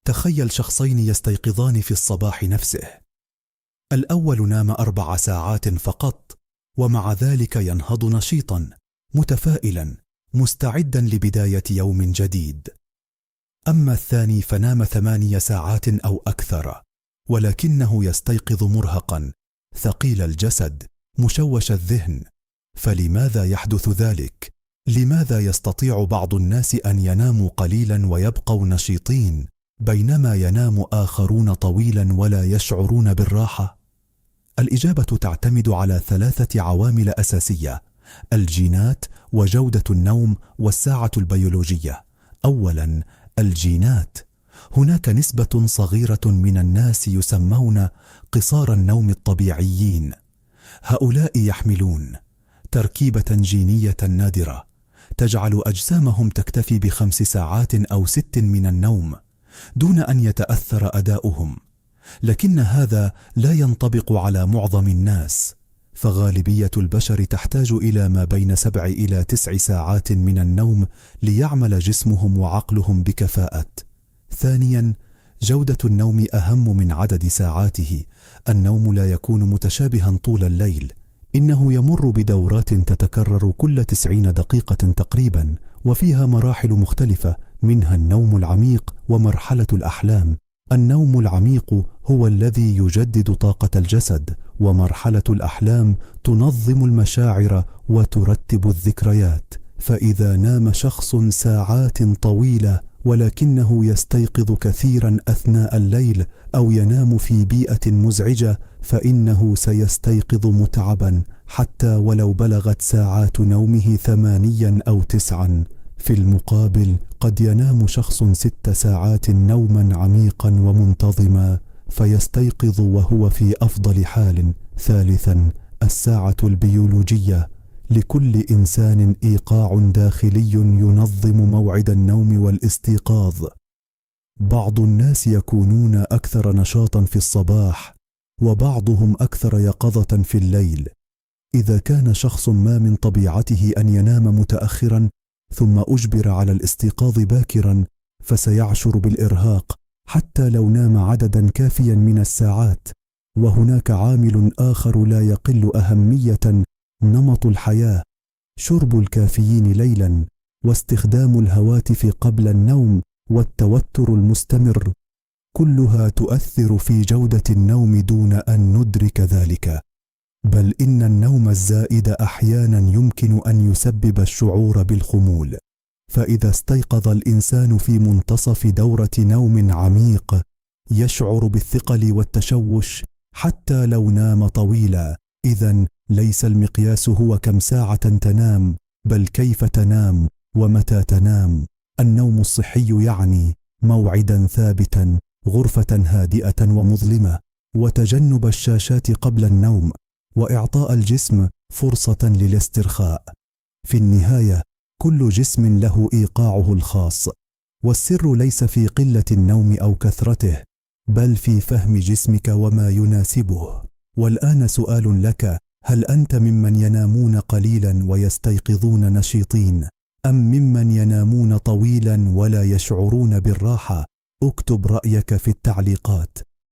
تخيل شخصين يستيقظان في الصباح نفسه. الأول نام 4 ساعات فقط، ومع ذلك ينهض نشيطا متفائلا مستعدا لبداية يوم جديد. أما الثاني فنام 8 ساعات أو أكثر، ولكنه يستيقظ مرهقا ثقيل الجسد مشوش الذهن. فلماذا يحدث ذلك؟ لماذا يستطيع بعض الناس أن يناموا قليلا ويبقوا نشيطين، بينما ينام آخرون طويلا ولا يشعرون بالراحة؟ الإجابة تعتمد على 3 عوامل أساسية: الجينات، وجودة النوم، والساعة البيولوجية. أولا، الجينات. هناك نسبة صغيرة من الناس يسمون قصار النوم الطبيعيين. هؤلاء يحملون تركيبة جينية نادرة تجعل أجسامهم تكتفي ب5 ساعات أو 6 من النوم دون أن يتأثر أداؤهم. لكن هذا لا ينطبق على معظم الناس، فغالبية البشر تحتاج إلى ما بين 7 إلى 9 ساعات من النوم ليعمل جسمهم وعقلهم بكفاءة. ثانيا، جودة النوم أهم من عدد ساعاته. النوم لا يكون متشابها طول الليل، إنه يمر بدورات تتكرر كل 90 دقيقة تقريبا، وفيها مراحل مختلفة، منها النوم العميق ومرحلة الأحلام. النوم العميق هو الذي يجدد طاقة الجسد، ومرحلة الأحلام تنظم المشاعر وترتب الذكريات. فإذا نام شخص ساعات طويلة ولكنه يستيقظ كثيرا أثناء الليل، أو ينام في بيئة مزعجة، فإنه سيستيقظ متعبا حتى ولو بلغت ساعات نومه 8 أو 9. في المقابل، قد ينام شخص 6 ساعات نوما عميقا ومنتظما، فيستيقظ وهو في أفضل حال. ثالثا، الساعة البيولوجية. لكل إنسان إيقاع داخلي ينظم موعد النوم والاستيقاظ. بعض الناس يكونون أكثر نشاطا في الصباح، وبعضهم أكثر يقظة في الليل. إذا كان شخص ما من طبيعته أن ينام متأخرا ثم أجبر على الاستيقاظ باكرا، فسيعشر بالإرهاق حتى لو نام عددا كافيا من الساعات. وهناك عامل آخر لا يقل أهمية: نمط الحياة. شرب الكافيين ليلا، واستخدام الهواتف قبل النوم، والتوتر المستمر، كلها تؤثر في جودة النوم دون أن ندرك ذلك. بل إن النوم الزائد أحيانا يمكن أن يسبب الشعور بالخمول. فإذا استيقظ الإنسان في منتصف دورة نوم عميق، يشعر بالثقل والتشوش حتى لو نام طويلا. إذن ليس المقياس هو كم ساعة تنام، بل كيف تنام ومتى تنام. النوم الصحي يعني موعدا ثابتا، غرفة هادئة ومظلمة، وتجنب الشاشات قبل النوم، وإعطاء الجسم فرصة للاسترخاء. في النهاية، كل جسم له إيقاعه الخاص، والسر ليس في قلة النوم أو كثرته، بل في فهم جسمك وما يناسبه. والآن سؤال لك: هل أنت ممن ينامون قليلا ويستيقظون نشيطين، أم ممن ينامون طويلا ولا يشعرون بالراحة؟ اكتب رأيك في التعليقات.